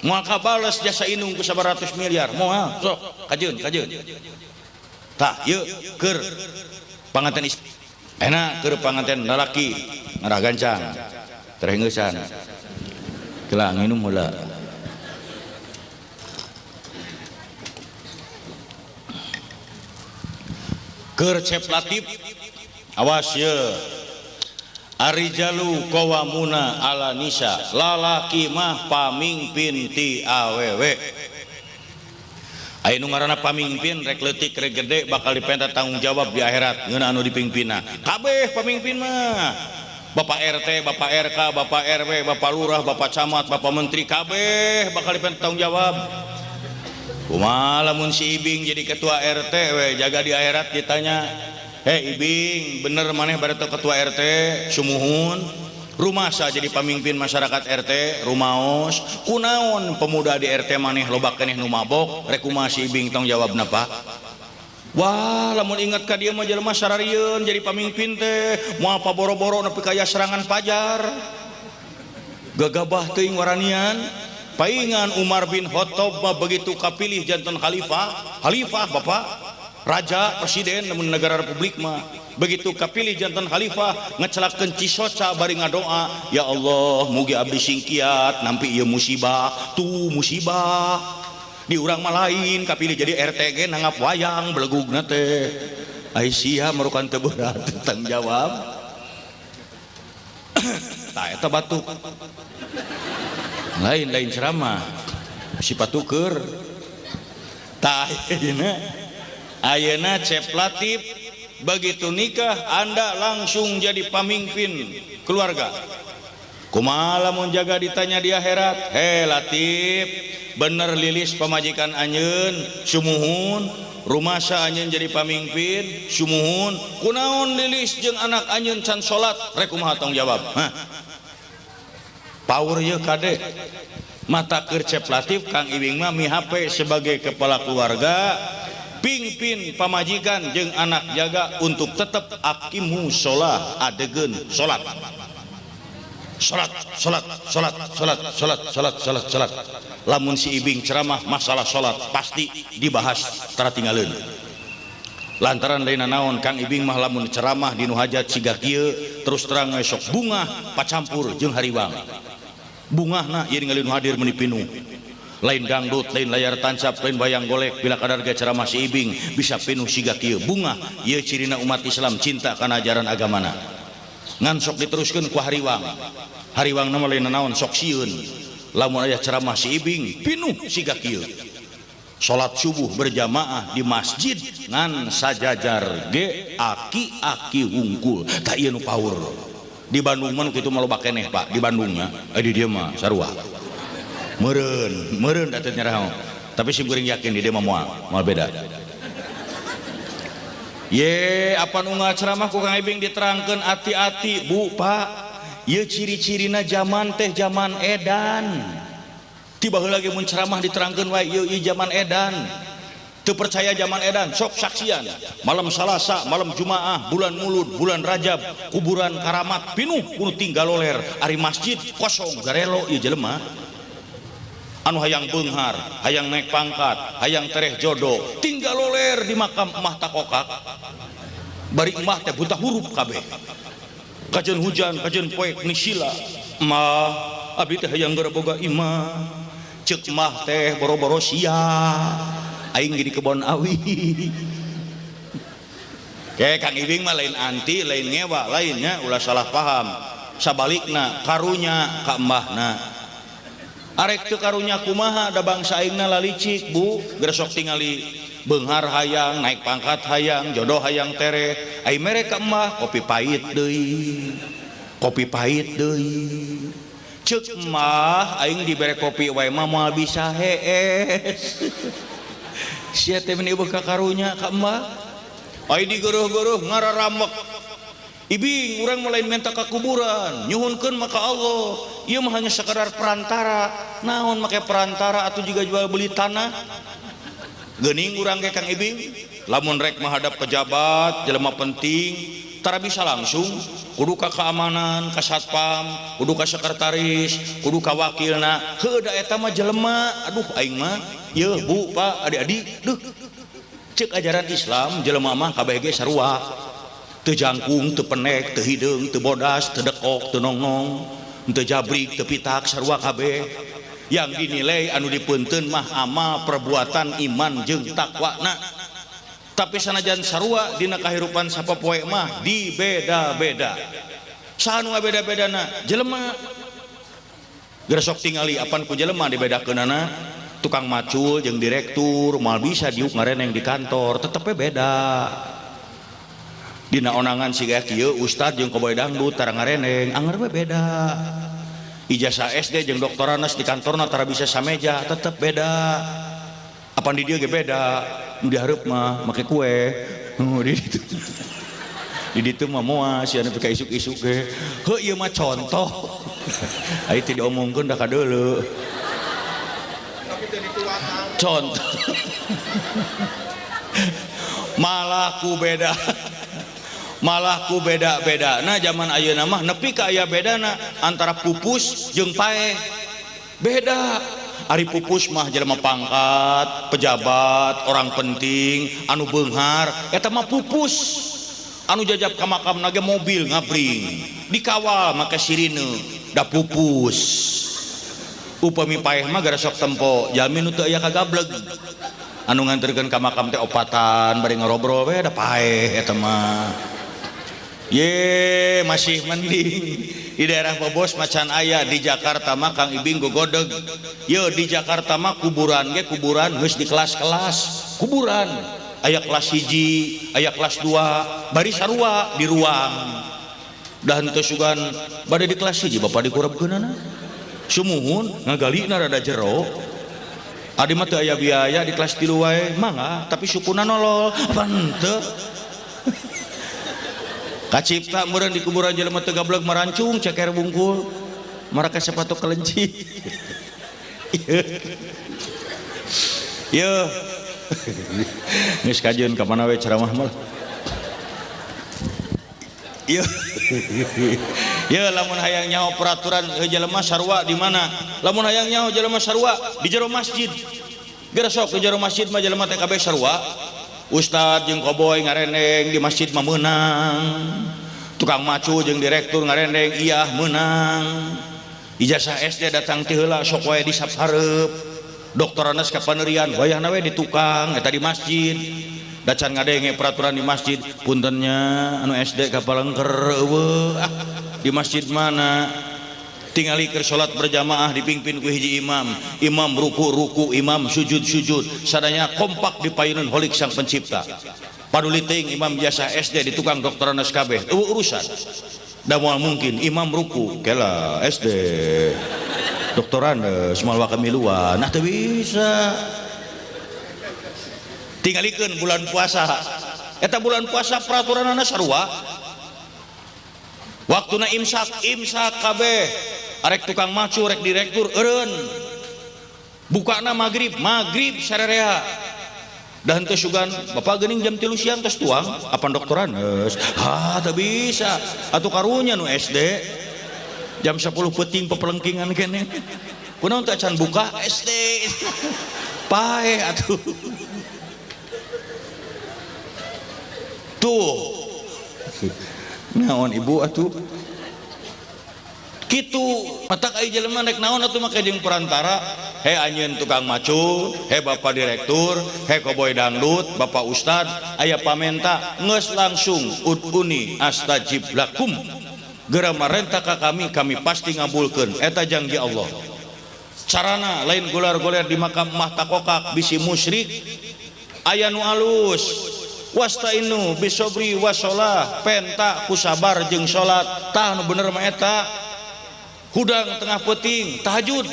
moal kabales jasa indung ku 100 miliar moal sok kajeun kajeun. Tah ieu keur panganten istri enak keur panganten lalaki ngarah gancang terengeusan kelah nginum heula. Keur Cep Latif awas ye Arijalu qawamuna ala nisa, lalaki mah pamingpin ti awewe. Aya nu ngaranna pamingpin rek leutik rek gede bakal dipenta tanggung jawab di akhirat ngeunah anu dipingpinna. Kabeh pamingpin mah. Bapak RT, Bapak RK, Bapak RW, Bapak Lurah, Bapak Camat, Bapak Menteri kabeh bakal dipenta tanggung jawab. Kumaha lamun si Ibing jadi ketua RT we jaga di akhirat ditanya, "Hei Ibing, bener maneh bareto ketua RT sumuhun? Rumasa jadi pamimpin masyarakat RT rumaos, kunaon pemuda di RT maneh loba keneh nu mabok, rek kumaha si Ibing tong jawabna Pak?" Wah, lamun ingat ka dieu mah jelema sararieun jadi pamimpin teh, moal paboro-boro nepi ka aya serangan pajar. Gagabah teuing waranian. Paingan Umar bin Khattab mah begitu kapilih janten khalifah, khalifah Bapak, raja, presiden namun negara republik mah begitu kapilih janten khalifah ngecelakeun cisoca bari ngadoa, ya Allah mugi abdi singkiat nampi ieu musibah, tuh musibah. Di urang mah lain kapilih jadi RT ge nanggap wayang belegugna teh. Ai sia merukan teu berat tanggung jawab. Tah eta batuk. Lain-lain ceramah sifat tuker. Tah ayeuna ayeuna Cep Latif begitu nikah Anda langsung jadi pamimpin keluarga. Kumaha lamun jaga ditanya di akhirat, "He Latif, bener lilis pamajikan anjeun sumuhun, rumasa anjeun jadi pamimpin sumuhun, kunaon lilis jeung anak anjeun can salat, rek kumaha tanggung jawab?" Hah. Power ye kade mata keur Cep Latif Kang Ibing mah mihape sebagai kepala keluarga pingpin pamajikan jeung anak jaga untuk tetap akimu sholah adegeun salat salat salat salat salat salat salat salat salat. Lamun si Ibing ceramah masalah salat pasti dibahas tara tinggaleun. Lantaran lain naon Kang Ibing mah lamun ceramah di nu hajat siga kieu terus terang we sok bungah pacampur jeung hariwang. Bungahna ieu ningali nu hadir meuni pinuh. Lain dangdut, lain layar tancap, lain wayang golek, bila kadar ge ceramah si Ibing bisa pinuh siga kieu. Bungah ieu cirina umat Islam cinta kana ajaran agamana. Ngan sok diteruskeun ku hariwang. Hariwangna mah lain naon sok sieun. Lamun aya ceramah si Ibing pinuh siga kieu. Salat subuh berjamaah di masjid ngan sajajar ge aki-aki wungkul. Tah ieu nu power. Di Bandung mah kitu mah loba keneh Pak, di Bandungnya. Di dieu mah sarua. Meureun, meureun da teu nyaraho. Tapi sim kuring yakin di dieu mah moal, moal beda. Ye, apa nu ngaceramah ku Kang Ibing diterangkeun ati-ati, Bu, Pak. Ieu ciri-cirina zaman teh zaman edan. Tiba heula ge mun ceramah diterangkeun wae ieu ieu zaman edan. Teu percaya zaman edan, sok saksian. Malam Salasa, malam Jumaah, bulan Mulud, bulan Rajab, kuburan karamat pinuh kudu tinggal loler, ari masjid kosong garelo ieu jelema. Anu hayang beunghar, hayang naik pangkat, hayang tereh jodoh, tinggal loler di makam emah takokak. Bari emah teh buta huruf kabeh. Kajeun hujan, kajeun poek nisila. Emah abdi teh hayang geura boga imah. Ceuk mah teh boro-boro sia. Aing di kebon awi. Ke Kang Ibing mah lain anti, lain ngewa, lainnya ulah salah paham. Sabalikna karunya ka embahna. Arek teu karunya kumaha da bangsa aingna lalicik, Bu. Geus sok tingali beunghar hayang, naik pangkat hayang, jodoh hayang tereh. Ai mere ka emah kopi pahit deui. Kopi pahit deui. Ceuk mah aing dibere kopi wae mah moal bisa hees. Sia teh meuni eueuh ka karunya ka emah. Ai digeuruh-geuruh ngararamek. Ibing urang mah lain minta ka kuburan, nyuhunkeun mah ka Allah. Ieu mah hanya sekadar perantara. Naon make perantara atuh juga jual beli tanah. Geuning urang ge Kang Ibing, lamun rek menghadap pejabat, jelema penting, tara bisa langsung, kudu ka keamanan, ka satpam, kudu ka sekretaris, kudu ka wakilna. Heuh da eta mah jelema, aduh aing mah, yeuh Bu, Pak, adik-adik, duh. Cek ajaran Islam jelema mah kabeh ge sarua. Teu jangkung, teu penek, teu hideung, teu bodas, teu dekok, teu nongnong, teu jabrik, teu pitak, sarua kabeh. Yang dinilai anu dipunteun mah amal perbuatan iman jeung takwana. Tapi sanajan sarua dina kahirupan sapopoe mah dibeda-beda. Saha nu ngabeda-bedana? Jelema. Geresok tingali apan ku jelema dibedakeunana? Tukang macul jeung direktur moal bisa diuk ngareneng di kantor, tetep we beda. Dina onangan siga kieu ustad jeung koboy dangdut tara ngareneng, anger we beda. Ijazah SD jeung doktoranas di kantorna tara bisa sameja, tetep beda. Apan di dieu ge beda, nu dihareup mah make kue. Nu di ditu. Di ditu mah moal sia nepi ka isuk-isuk ge. Heuh ieu mah contoh. Ai teu diomongkeun da kadeuleu. Contoh. Malah ku beda. Malah ku beda-beda. Nah zaman ayeuna mah nepi ka aya bedana antara pupus jeung paeh. Beda. Ari pupus mah jelema pangkat, pejabat, orang penting, anu beunghar, eta mah pupus. Anu jajab ka makamna ge mobil ngabring, dikawal make sirine, da pupus. Upami paeh mah gara sok tempo, jalmi nu teu aya kagableg. Anu nganterkeun ka makam teh opatan bari ngarobrol we da paeh eta mah. Ye, masih mending di daerah Bobos macan aya, di Jakarta mah Kang Ibing gogodeg. Ye, di Jakarta mah kuburan ge kuburan geus di kelas-kelas, kuburan. Aya kelas 1, aya kelas 2, bari sarua di ruang. Da henteu sugan bade di kelas 1 bapak dikurebkeunana. Sumuhun ngagalina rada jero. Adi mah teu aya biaya di kelas 3 wae, mangga, tapi sukuna nolol, apa henteu? Kacipta meureun di kuburan jelema teu gableg marancung ceker bungkul marake sepatu kelenci. Yeuh. Geus kajeun ka mana we ceramah mah. Yeuh. Yeuh lamun hayang nyaho peraturan jelema sarua di mana? Lamun hayang nyaho jelema sarua di jero masjid. Geus sok di jero masjid mah jelema teh kabeh sarua. Ustad jeung koboy ngareneng di masjid mah meunang. Tukang macu jeung direktur ngareneng iyah meunang. Ijazah SD datang ti heula sok wae di sap hareup. Doktoranas ka panerian wayahna we di tukang eta di masjid. Da can ngadenge peraturan di masjid, puntennya anu SD ka palengker eueuh. Ah, di masjid mana? Tingali keur salat berjamaah dipimpin ku hiji imam, imam ruku-ruku, imam sujud-sujud, sadaya kompak di payunan holik sang pencipta. Paduli teuing imam biasa SD di tukang doktoranas kabeh, eueuh urusan. Da moal mungkin imam ruku, kela SD. Doktoranas moal wakamiluan, nah teu bisa. Tingalikeun bulan puasa. Eta bulan puasa peraturanana sarua. Waktuna imsak, imsak kabeh. Arek tukang macu, rek direktur, eureun. Bukana magrib, magrib sarerea. Da henteu sugan, bapak geuning jam 3 siang tos tuang, apan doktoranes. Ha, teu bisa. Atuh karunya nu SD. Jam 10 peuting pepelengkingan kene. Kunaon teh acan buka SD. Paeh atuh. Tuh. Naon ibu atuh? Kitu matak ai jelema rek naon atuh make jeung perantara, he anjeun tukang macul, he bapak direktur, he koboy dangdut, bapak ustad, aya pamenta geus langsung uduni astajib lakum. Geura marenta ka kami, kami pasti ngabulkeun. Eta janji Allah. Carana lain golar-goler di makam mah takokak bisi musyrik, aya nu alus. Wastainu bisobri wasolah, penta ku sabar jeung salat. Tah nu bener mah eta. Hudang tengah peuting tahajud,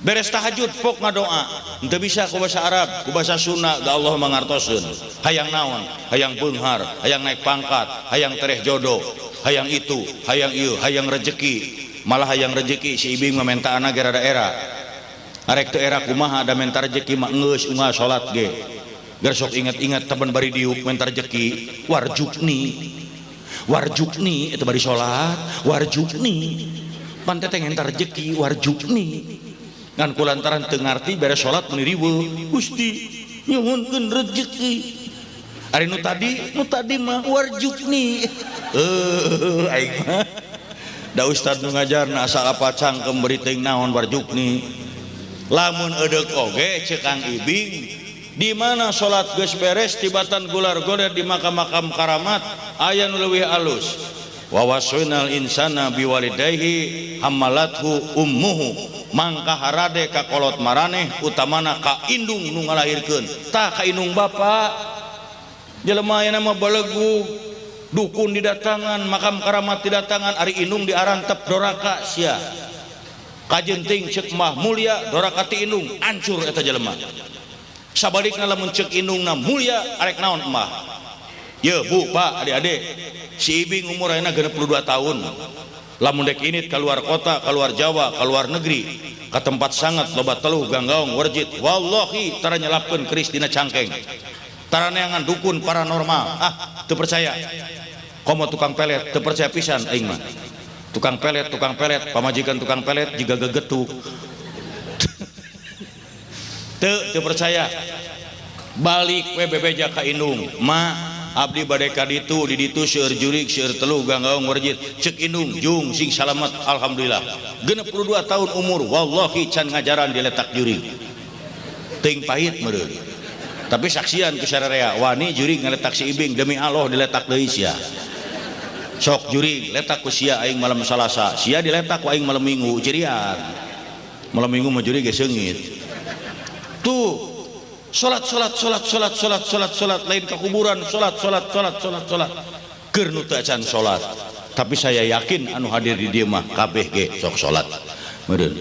beres tahajud pok ngadoa. Henteu bisa ku bahasa Arab, ku bahasa Sunda, da Allah mangartoseun. Hayang naon? Hayang beunghar, hayang naik pangkat, hayang tereh jodoh, hayang itu, hayang ieu, hayang rejeki. Malah hayang rejeki si Ibing mah mentaana ge rada era. Arek teu era kumaha da menta rejeki mah geus unggal salat ge. Gersok ingat-ingat teman bari diuk menta rejeki, warjukni. Warjukni eta bari salat, warjukni. Pan teh ngentar rejeki warjukni. Ngan kulantaran teu ngarti beres salat meuni riweuh. Gusti, Nyuhunkeun rezeki. Ari nu tadi mah warjukni. Aing mah. Da ustad nu ngajarna asal apa cangkem beri teuing naon warjukni. Lamun edeuk oge ceuk Kang Ibing, di mana salat geus beres tibatan gular goler di makam-makam karamat aya nu leuwih alus. Wa wasainal insana biwalidayhi hamalathu ummuhu, mangka harade ka kolot maraneh utamana ka indung nu ngalahirkeun. Tah ka indung bapa jelema ayeuna mah balegu dukun didatangan, makam karamat didatangan, ari indung diarantep doraka sia. Kajenting ceuk mah mulia doraka ti indung ancur eta jelema. Sabalikna lamun ceuk indungna mulia arek naon mah. Ye bu pak adik-adik, si Ibing umur ayeuna 62 tahun. Lamun dek init keluar kota, keluar Jawa, keluar negeri, ka tempat sangat loba teluh ganggaong warjit, wallahi tara nyelapkeun keris dina cangkeng. Tara neangan dukun paranormal. Ah, teu percaya. Komo tukang pelet, teu percaya pisan aing mah. Tukang pelet, pamajikan tukang pelet jiga gegetuk. Teu percaya. Balik we bebeja ka indung, ma abdi bade ka ditu di ditu seueur jurig seueur teluh ganggaong warjit, ceuk indung jung sing salamet alhamdulillah. 62 tahun umur wallahi can ngajaran diletak jurig. Teuing pahit meureun. Tapi saksian ku sararea wani jurig ngaletak si Ibing demi Allah diletak deui sia. Sok jurig letak ku sia aing malam Salasa, sia diletak ku aing malam Minggu cirian. Malam Minggu mah jurig geus seungit. Tuh salat salat salat salat salat salat salat lain ke kuburan salat salat salat salat salat keur nu teu acan salat. Tapi saya yakin anu hadir di dieu mah kabeh ge sok salat. Meureun.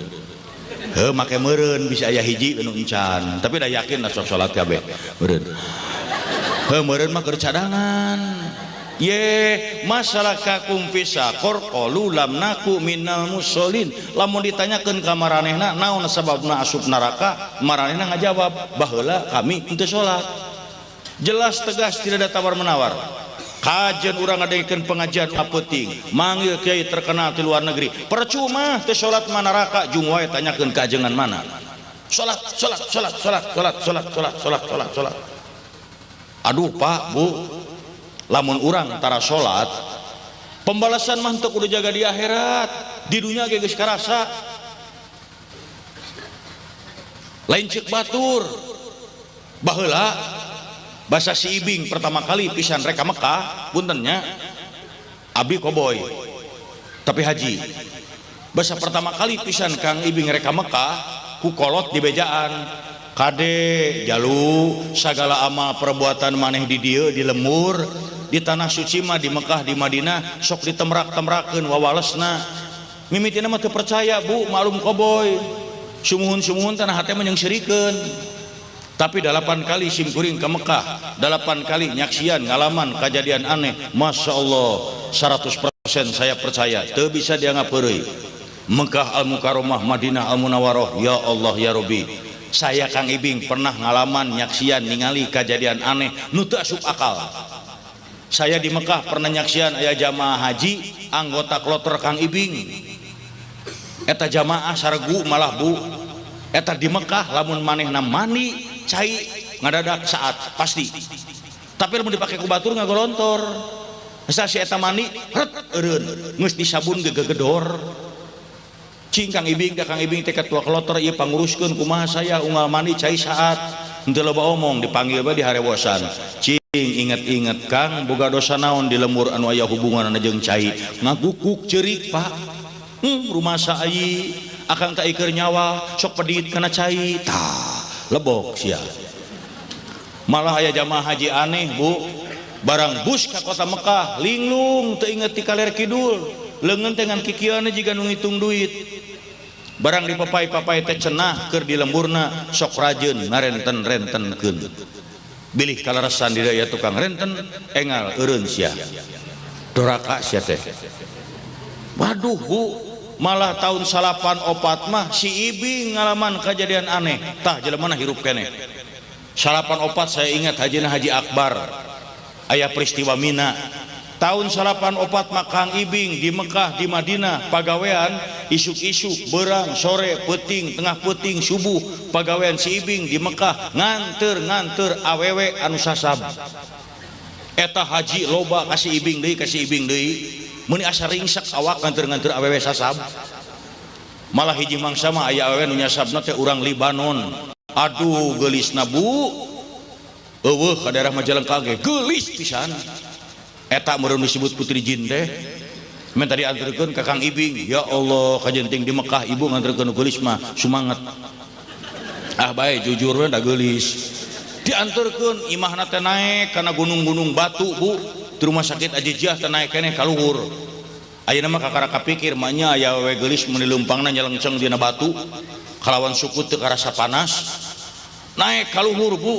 Heuh make meureun bisa aya hiji anu encan, tapi da yakin lah sok salat kabeh. Meureun. Heuh meureun mah keur cadangan. Ye masalakakum fi saqor qalu lam naku minal musallin. Lamun ditanyakeun ka maranehna naon sababna asup neraka, maranehna ngajawab baheula kami henteu salat. Jelas tegas tidak ada tawar menawar. Kajen urang ngadengkeun pengajian apeuting, manggil kiai terkenal di luar negeri, percuma teu salat mah neraka, jung wae tanyakeun ka ajengan mana. Salat salat salat salat salat salat salat salat salat salat. Aduh Pak, Bu, lamun urang tara salat pembalasan mah teu kudu jaga di akhirat, di dunia ge geus karasa. Lain ceuk batur. Baheula basa si Ibing pertama kali pisan rek ka Mekah, puntennya abdi koboy tapi haji. Basa pertama kali pisan Kang Ibing rek ka Mekah ku kolot di bejaan. Kade jalu sagala amal perbuatan maneh di dieu di lemur di tanah suci mah di Mekah di Madinah sok ditemrak-temrakeun wawalesna. Mimitina mah teu percaya bu, maklum koboy. Sumuhun-sumuhun tanah hate mah nyeungseurikeun. Tapi 8 kali simkuring ke Mekah, 8 kali nyaksian ngalaman kejadian aneh, Masya Allah 100% saya percaya, teu bisa dianggap heureuy. Mekah Al-Mukarramah, Madinah Al-Munawwarah, ya Allah ya Rabbi. Saya Kang Ibing pernah ngalaman nyaksian ningali kejadian aneh nu teu asup akal. Saya di Mekah pernah nyaksian aya jamaah haji anggota kloter Kang Ibing. Eta jamaah saregu malah bu. Eta di Mekah lamun manehna mandi cai ngadadak saat pasti. Tapi lamun dipake ku batur ngagolontor. Asa si eta mandi ret eureun geus disabun gegedor. Cing Kang Ibing da Kang Ibing teh ketua kloter ieu panguruskeun kumaha saya unggal mandi cai saat henteu loba omong dipanggil bae di harewosan. Cing inget-inget Kang boga dosa naon di lemur anu aya hubunganna jeung cai ngagukuk ceurik Pak. Rumasa ai akang tak iker nyawa sok pedit kana cai tah lebok sia. Malah aya jamaah haji aneh bu, barang bus ka kota Mekah linglung teu inget ti kaler kidul, leungeun teh ngan kikieuana jiga nu ngitung duit. Barang dipapai-papai teh cenah keur di lemburna sok rajeun ngarenten-rentenkeun. Bilih kaleresan di daya tukang renten engal eureun sia. Doraka sia teh. Waduh bu, malah tahun 94 mah si Ibing ngalaman kejadian aneh. Tah jelemana hirup keneh. 94 saya ingat hajina Haji Akbar. Aya peristiwa Mina. Tahun 84 mah Kang Ibing di Mekah di Madinah pagawean isuk-isuk berang sore peuting tengah peuting subuh pagawean si Ibing di Mekah nganter-nganter awewe anu sasab. Eta haji loba kasih Ibing deui kasih Ibing deui meuni asa ringsek awak nganter-nganter awewe sasab. Malah hiji mangsa mah aya awewe nu nyasabna teh urang Libanon. Aduh geulisna bu. Eueuh ka daerah Majalengka ge geulis pisan. Eta meureun disebut putri jin teh. Men tadi anterkeun ka Kang Ibing, ya Allah kajenting di Mekah ibu nganterkeun nu geulis mah sumanget. Ah bae jujur we da geulis. Dianterkeun imahna teh naek kana gunung-gunung batu bu. Di rumah sakit Ajijiah teh naek keneh ka luhur. Ayeuna mah kakara kapikir mah nya aya we geulis mun dileumpangna nyelengceng dina batu kalawan suku teu karasa panas. Naek ka luhur bu.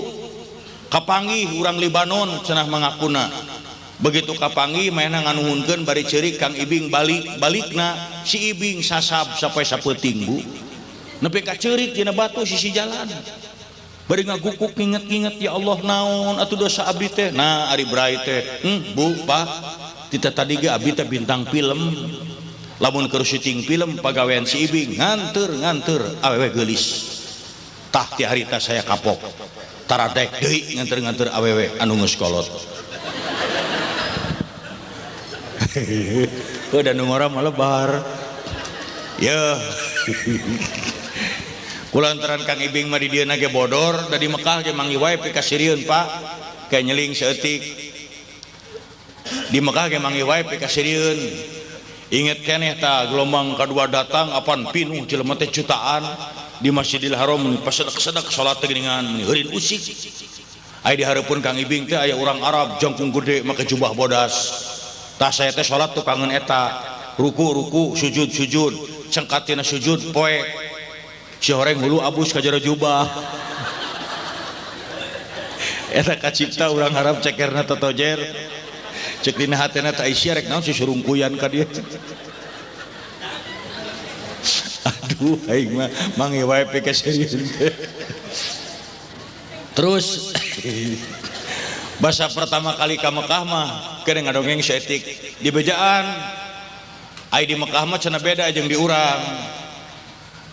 Kapanggih urang Libanon cenah mangakuna. Begitu kapanggih mainna nganuhunkeun bari ceurik Kang Ibing balik balikna si Ibing sasab sampai sapeuting bu. Nepi ka ceurik dina batu sisi jalan. Bari ngagukuk nginget-nginget ya Allah naon atuh dosa abdi teh. Nah ari brai teh bu pak tita tadi ge abdi teh bintang film. Lamun keur syuting film pagawean si Ibing nganter-nganter awewe geulis. Tah ti harita saya kapok. Taradek deui nganter-nganter awewe anu geus kolot. Udah nu ngora mah lebar. Yeuh. Kulantaran Kang Ibing mah di dieu ge bodor, da di Mekah ge manggih wae pikasirieun Pak. Kayak nyeling saeutik. Di Mekah ge manggih wae pikasirieun. Inget keneh tah gelombang kadua datang apan pinuh jelema teh jutaan di Masjidil Haram mun pasedek-sedek salat teh geuningan mun heurin usik. Aya di hareupeun Kang Ibing teh aya urang Arab jangkung gede make jubah bodas. Tah saya teh salat tukangeun eta, ruku-ruku, sujud-sujud, cengkatina sujud poe. Si horeng hulu abus ka jero jubah. Eta kacipta urang Arab cekerna totojer. Cek dina hatena teh Aisyah rek naon si surungkuyan ka dieu. Aduh aing mah mangi wae pikasirieun teh. Terus basa pertama kali ka Mekah mah keur ngadongeng saeutik di bejaan. Ai di Mekah mah cenah beda jeung di urang.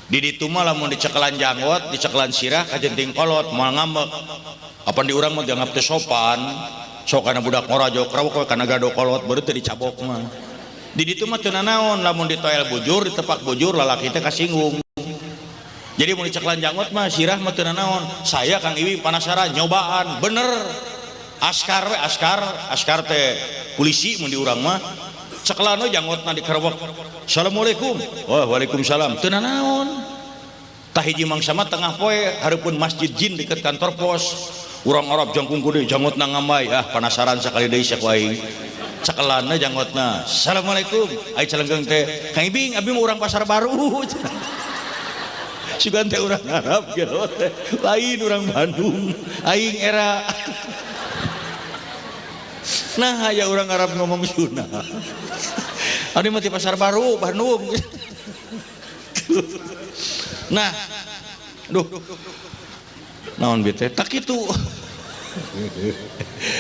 Di ditu mah lamun dicekelan janggot, dicekelan sirah kajenting kolot moal ngambek. Apan di urang mah dianggap teu sopan. Sok kana budak ngora jok rawok we kana gado kolot baru teu dicabok mah. Di ditu mah teu nanaon lamun ditoel bujur, ditepak bujur lalaki teh kasinggung. Jadi mun dicekelan janggot mah sirah mah teu nanaon. Saya Kang Ibing panasaran nyobaan bener. Askar we askar, askar teh polisi mun di urang mah cekelan we janggotna dikerewek. Assalamualaikum. Wah, waalaikumsalam. Teu nanaon. Tah hiji mangsa mah tengah poe hareupeun masjid jin deket kantor pos. Urang Arab jangkung gede janggotna ngambay. Ah, panasaran sakali deui sia ku aing. Cekelanna janggotna. Assalamualaikum. Ai celenggeng teh, Kang Ibing abi mah urang Pasar Baru. Sugan teh urang Arab gelo teh. Lain urang Bandung. Aing era. Nah, aya urang Arab ngomong Sunda. Abdi mah ti Pasar Baru, Bandung. Nah, aduh. Naon bete? Tak kitu.